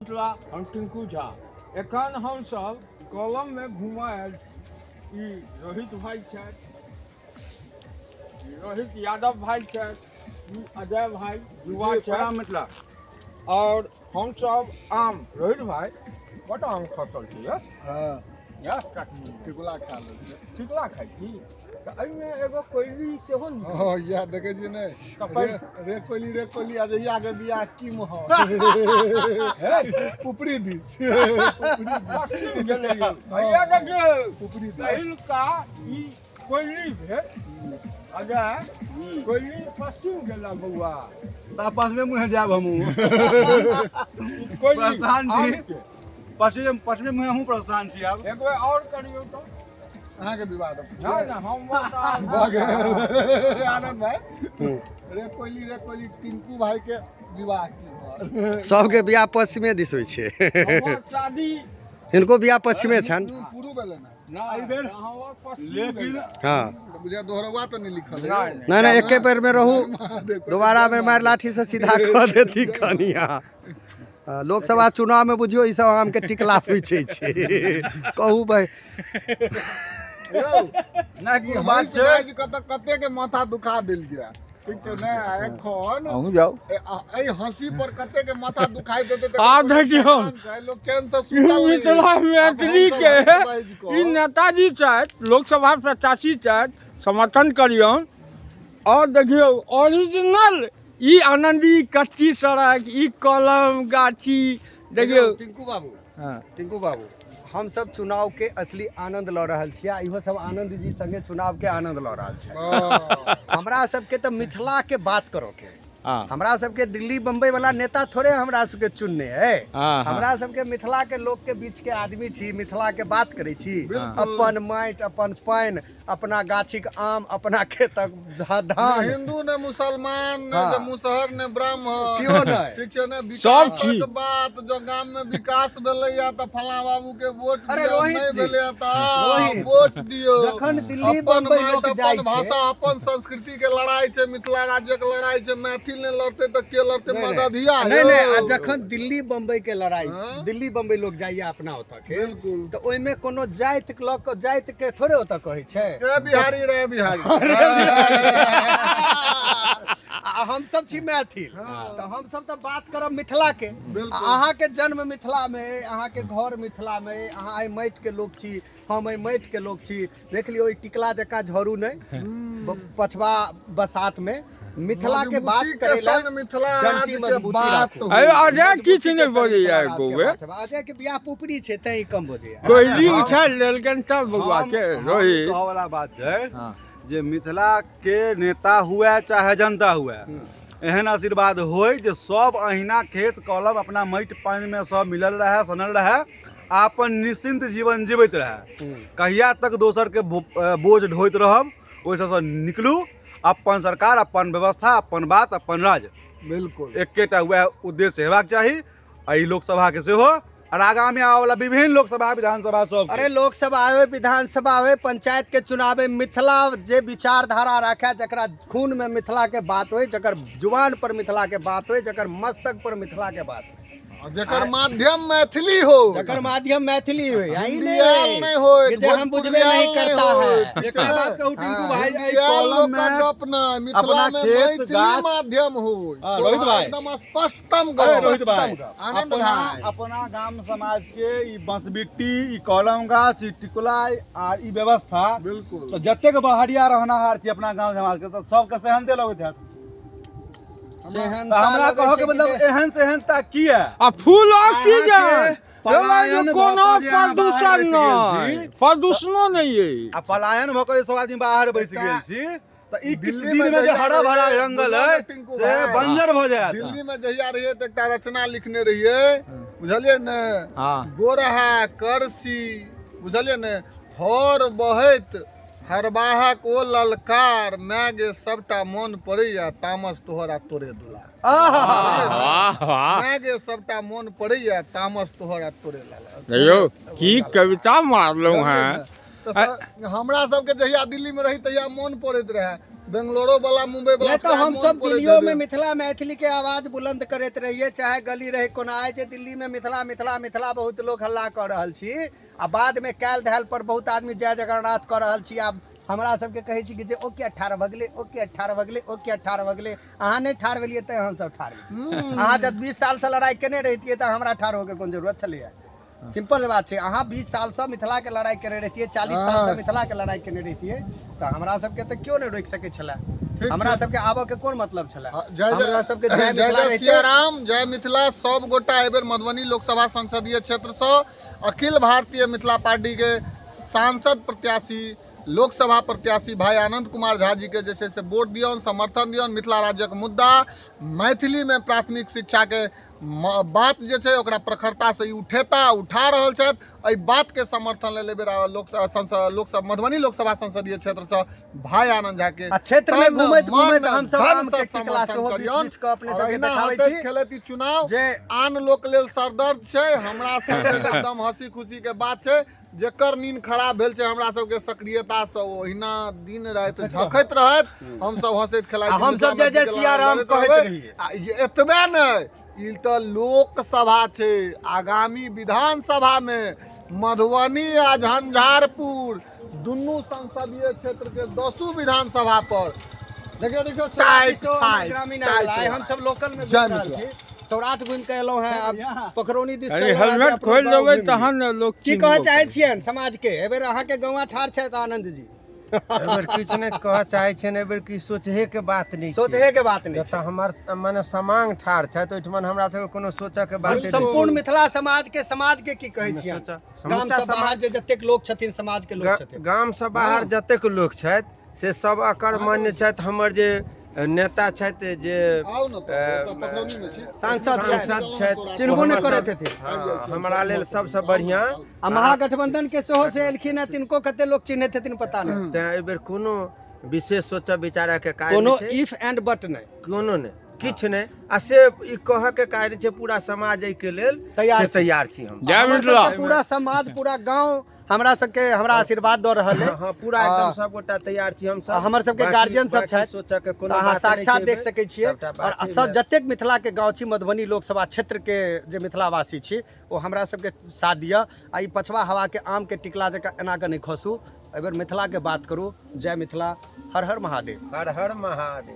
मिथिला, हम टिंकू झा। एखन हमसब कलममे घूमऽ आयल छी। ई रोहित भाई छथि, ई रोहित यादव भाई छथि, ई अजय भाई युवा छथि। मिथिला। और हमसब आम, रोहित भाई, बड आम खसल छै यौ। हँ। यह चटनी टिकुला खा लै छै। टिकला खाइ छी तऽ एहिमे एगो कोयली सेहो निकलल। हँ, इएह देखै छियै ने। तऽ रे रे कोयली, रे कोयली, आ जहिया के बियाह की महल पुपरी दिस, पुपरी दिस। पश्चिम गेलै यौ। भैया देखियौ, पुपरी दिस। पहिलका ई कोयली भेल अजय, कोयली पश्चिम गेला बौआ। तऽ पश्चिमे मुँहे जायब हमहूँ। ई कोयली प्रस्थान छी। आमके। पश्चिमे, पश्चिमे मुँहे हमहूँ प्रस्थान छी आब। एक बेर आओर करियौ तऽ। अहाँके विवाह नहि नहि, हम भऽ गेल। आनंद भाई, रे कोयली रे कोयली, टिंकू भाई के विवाह की भऽ सबके बियाह पश्चिमे दिस होइ छै। हमर शादी हिनको बियाह पश्चिमे छनि। पूर्व भेलै ने? नहि, एहि बेर हमर पश्चिम लेकिन भेलै। हँ। बुझा दोहरौआ तऽ नहि लिखल है? नहि, नहि। नहि नहि, एके बेर मे रहू। महादेव। दोबारा बेर मारि लाठी से सीधा कऽ देती कनिया। लोकसभा चुनाव मे बुझियौ ई सब आमके टिकला पूछै छै। कहू भाई। यौ, नहि, ई कोनो बात हंसि छै। बाजि कऽ तऽ कते के माथा दुखा देलियै, ठीक छै ने? आ एखन अहूँ जाउ। एहि हंसी पर कते के माथा दुखाइ देतै तकर आब कोनो देखियौ। ठेकान छै, लोक चैन से सुतल नहि। मिथिला आब मैथिली हमसब के हंसि बाजि कऽ ई नेताजी छथि, लोकसभा प्रत्याशी छथि, समर्थन करियौन। और देखियौ ओरिजिनल ई आनंदी कच्ची सड़क, ई कलम गाछी देखियौ। टिंकू बाबू, हँ। टिंकू बाबू, हम सब चुनाव के असली आनंद लऽ रहल छियै आ इहो सब आनंद जी संगे चुनाव के आनंद लऽ रहल छै। हमरा सबके तऽ मिथिला के बात करऽ के। हमरा सबके दिल्ली बम्बई वाला नेता थोड़े हमरा सबके चुनने है। हाँ, हाँ। हमरा सबके मिथिला के लोक के बीच के आदमी छी, मिथिला के बात करै छी। बिल्कुल। अपन माटि, अपन पानि, अपना गाछीक आम, अपना खेतक धान। ने हिंदू ने मुसलमान ने हाँ। जे मुसहर ने ब्राह्मण, केओ नहि। ठीक छै ने? सब विकासक छी। बात, जो गाम में विकास भेलैया तऽ फलां बाबू के वोट अरे दियौ, रोहित नहि जी, भेलैया तऽ रोहित, वोट दियौ। जखन दिल्ली अपन बम्बई माटि, लोक जाइ अपन छै भाषा, अपन संस्कृति के लड़ाई छै, मिथिला राज्यक लड़ाई छै। मैथिल नहि लड़तै तऽ के लड़तै? नहि, नहि। मगधिया नहि नहि, आ यौ। जखन दिल्ली बम्बई के लड़ाई, हाँ? दिल्ली बम्बई लोक जाइया अपना ओतऽ के, बिल्कुल। तऽ ओहिमे कोनो जाति लऽ कऽ, जाति के थोड़े ओतऽ कहै छै। रे बिहारी, रे बिहारी। आ हमसब छी मैथिल, तऽ हमसब तऽ बात करब मिथिला के। बिल्कुल। आ अहाँके जन्म मिथिला मे अइ, अहाँके घर मिथिला मे अइ, अहाँ एहि माटि के लोक छी, हम एहि माटि के लोक छी। देख लियौ, ई टिकला जकाँ झरू नहि, पछबा बसात मे मिथिला के बात मजबूती के करै ला संग मिथिला डंटी राज्य के मजबूती बात राखू। हो। अरे अजय मजबूती किछु के नहि संग बजैया मिथिला एको राज्य के बेर। बात। अजय के बियाह पुपरी छै तैं ई कम बजैया। कोयली उछालि देलकनि तब बौआ के रोहित। कहऽ वाला बात छै हँ। जे मिथिला के नेता हुए चाहे जनता हुए, एहन आशीर्वाद होय जे सब अहिना खेत कलम अपना माटि पानि में सब मिलल रहे, सनल रहे आ अपन निश्चिंत जीवन जीवैत रहे। कहिया तक दोसर के बोझ ढोइत रहब? ओहि सबसँ निकलू। अपन सरकार, अपन व्यवस्था, अपन बात, अपन राज। बिल्कुल। एकेटा वएह उद्देश्य हेबाक चाही एहि लोकसभा के सेहो और आगामी आबऽ वाला विभिन्न लोकसभा, विधानसभा सब। अरे लोकसभा आवे, विधानसभा आवे, पंचायत के चुनाव, मिथिला जे विचारधारा राखे, जकरा खून में मिथिला के बात होय, जकर जुबान पर मिथिला के बात होय, जकर मस्तक पर मिथिला के बात होय, जकर माध्यम मैथिली हो, जकर माध्यम मैथिली होय, आ ई हिंदीयाल नहि होय, जे हम बुझबे नहीं करता है। एकटा बात कहू टिंकू भाई, एहि हिंदीयाल कॉलम लोकक में गप नहि, मिथिला अपना में खेत, मैथिली गाछ- माध्यम हो। हाँ, रोहित भाई। एकदम स्पष्टतम अरे गप। रोहित भाई, आनंद अपना भाई। अपना गाम समाज के ई बंसबिट्टी, ई कलम गाछ, ई टिकुला आ ई व्यवस्था, बिल्कुल। तऽ जतेक बहरिया रहनाहार छी अपना गाँव समाज के, तऽ सबके सेहनते लगैत हैत। सेहनता तऽ हमरा लगै कहऽ छै के कि मतलब जे- एहन सेहनता किया? आ फुल ऑक्सीजन। अहाँके पलायन भऽ कोनो कऽ जे अहाँ बाहर प्रदूषण बैस गेल नहि, छी, प्रदूषणो नहि अइ। आ पलायन भऽ कऽ जे सब आदमी बाहर बैस एकटा गेल छी, तऽ ई किछु दिल्ली दिन मे मे जे जहिया हरा भरा रहियै, जंगल बुझलहुँ अइ ने टिंकू से भाई? बंजर भऽ जायत। दिल्ली में जहिया रहियै तऽ एकटा रचना लिखने रहियै, बुझलियै ने? हँ। गोरहा करसी, बुझलियै ने, हर बहैत हरबाहक ओ ललकार, माय गे सबटा मोन पड़ैया, तामस तोहर आ तोरे दुलार। वाह वाह। माय गे सबटा मोन पड़ैया, तामस तोहर आ तोरे लाला। यौ, की कविता मारलहुँ हैं। तऽ हमरा सबके जहिया दिल्ली में रही तहिया मोन पड़ैत रहए। बेंगलोरो वाला, मुंबई वाला। नहि तऽ हमसब दिल्लियो में मिथिला मैथिली के आवाज बुलंद करैत रहियै, चाहे गली रहे कोना। आइ जे दिल्ली में मिथिला मिथिला मिथिला बहुत लोग हल्ला कऽ रहल छी, आ बाद में काल्हि धैल पर बहुत आदमी जय जगन्नाथ कऽ रहल छी। आब हमरा सबके कहै छी कि जे ओ किया ठाढ़ भऽ गेलै, ओ किया ठाढ़ भऽ गेलै, ओ किया ठाढ़ भऽ गेलै। अहाँ नहि ठाढ़ भेलियै तैं हमसब ठाढ़ भेलियै। अहाँ जब 20 सालसँ लड़ाइ केने रहितियै तऽ हमरा ठाढ़ होके कोन जरूरत छलैए? सिंपल बात छै। अहाँ 20 सालसँ मिथिलाके लड़ाइ केने रहितियै, 40 सालसँ मिथिलाके लड़ाइ केने रहितियै, तऽ हमरा सबके तऽ केओ नहि रोकि सकै छलै। हमरा सबके आबऽ के कोन मतलब छलै? हमरा सबके जय मिथिला। जय सियाराम, जय मिथिला। सब गोटा एहि बेर मधुबनी लोकसभा संसदीय क्षेत्रसँ अखिल भारतीय मिथिला पार्टी के सांसद प्रत्याशी, लोकसभा प्रत्याशी भाई आनंद कुमार झा जी के जे छै से वोट दियौन, समर्थन दियौन। मिथिला राज्यक मुद्दा, मैथिलीमे प्राथमिक शिक्षाके बात जे छै, ओकरा प्रखरतासँ ई उठेता, उठा रहल छथि। एहि बातके समर्थन लेल एहि बेर लोकसभा संसद लोकसभा मधुबनी लोकसभा संसदीय क्षेत्रसँ भाई आनंद झा के आ क्षेत्रमे तन, घुमैत मन, घुमैत हमसब धन आमके सँ टिकला समर्थन सेहो बीच करियौन। बीच कऽ अपने आओर सबके अहिना देखाबै हँसैत छी खेलैत ई चुनाव जे आन लोक लेल सरदर्द छै, हमरा सब लेल एकदम हंसी खुशी के बात छै। जेकर नींद खराब भेल छै हमरा सबके सक्रियता से, ओ ओहिना दिन राति झखैत रहत, हमसब हंसैत खेलाइत आ हमसब जय जय सियाराम कहैत रहियै। आ एतबे नहि, ई तऽ लोकसभा छै, आगामी विधानसभा मे मधुबनी आ झंझारपुर दुनू संसदीय क्षेत्र के 10 विधानसभा पर देखियौ देखियौ, टाइट सौराठ सेहो फाइट, ग्रामीण टाइट आयल। आइ हमसब लोकल में जय घुमि रहल मिथिला। छी। सौराठ घुमि के एलहुँ हैं, आब पखरौनी दिस अरे चलि रहल छी, हेलमेट अपनो खोलि गाँव देबै घुमि तहन ने लोक की चिन्हबो कहऽ चाहै करत। छियनि समाज के? एहि बेर अहाँके गौआ ठाढ़ छथि आनंद जी। एहिबेर किछु नहि कहऽ चाहै छियनि। एहिबेर की सोचहे के बात नहि छै। सोचहे के बात नहि जतऽ हमर मने समांग ठाढ़ छथि, ओहिठमन हमरा सबके कोनो सोचऽ के बात छै। सम्पूर्ण मिथिला समाज के, समाज के की कहै छियनि? गाम समूचा से बाहर जे जतेक लोक छथिन, समाज के लोक छथिन, गामसँ बाहर जतेक लोक छथि से सब अकर्मण्य छथि। हमर जे नेता छथि, जे आउ ने तऽ ओतऽ पखरौनी मे छी। सांसद छथि। सांसद छथि, चिन्हबो नहि हमर करैत सब- हेथिन। हँ, हमरा लेल सबसँ बढ़िआँ। आ महागठबंधन के सेहो से एलखिन हँ, तिनको कते लोक चिन्हैत हेथिन पता नहि। तेँ एहिबेर कोनो विशेष सोचऽ विचारऽ के काज कोनो नहि छै। If and बट नहि, कोनो नहि, किछु नहि। आ से ई कहऽ के कारण छै, पूरा समाज एहिके लेल तैयार से छी। तैयार छी हम। जय हमर मिथिला। सबके पूरा समाज, पूरा गांव हमरा सबके हमरा आशीर्वाद दऽ रहल है। हँ, पूरा एकदम सब गोटा तैयार छी हम सब। आ हमर सबके गार्जियन सब बाकी छथि। सोचऽ के कोनो तऽ अहाँ बात नहि साक्षात छै देख एहिमे। सकै छियै। सबटा बात आओर छै सब एहिमे। जतेक मिथिलाके गाँव छी, मधुबनी लोकसभा क्षेत्रके जे मिथिलावासी छी, ओ हमरा सबके साथ दिअ। आ ई पछवा हवाके आमके टिकला जकाँ एना कऽ नहि खसू। एहिबेर मिथिलाके बात करू। जय मिथिला, हर हर महादेव। हर हर महादेव।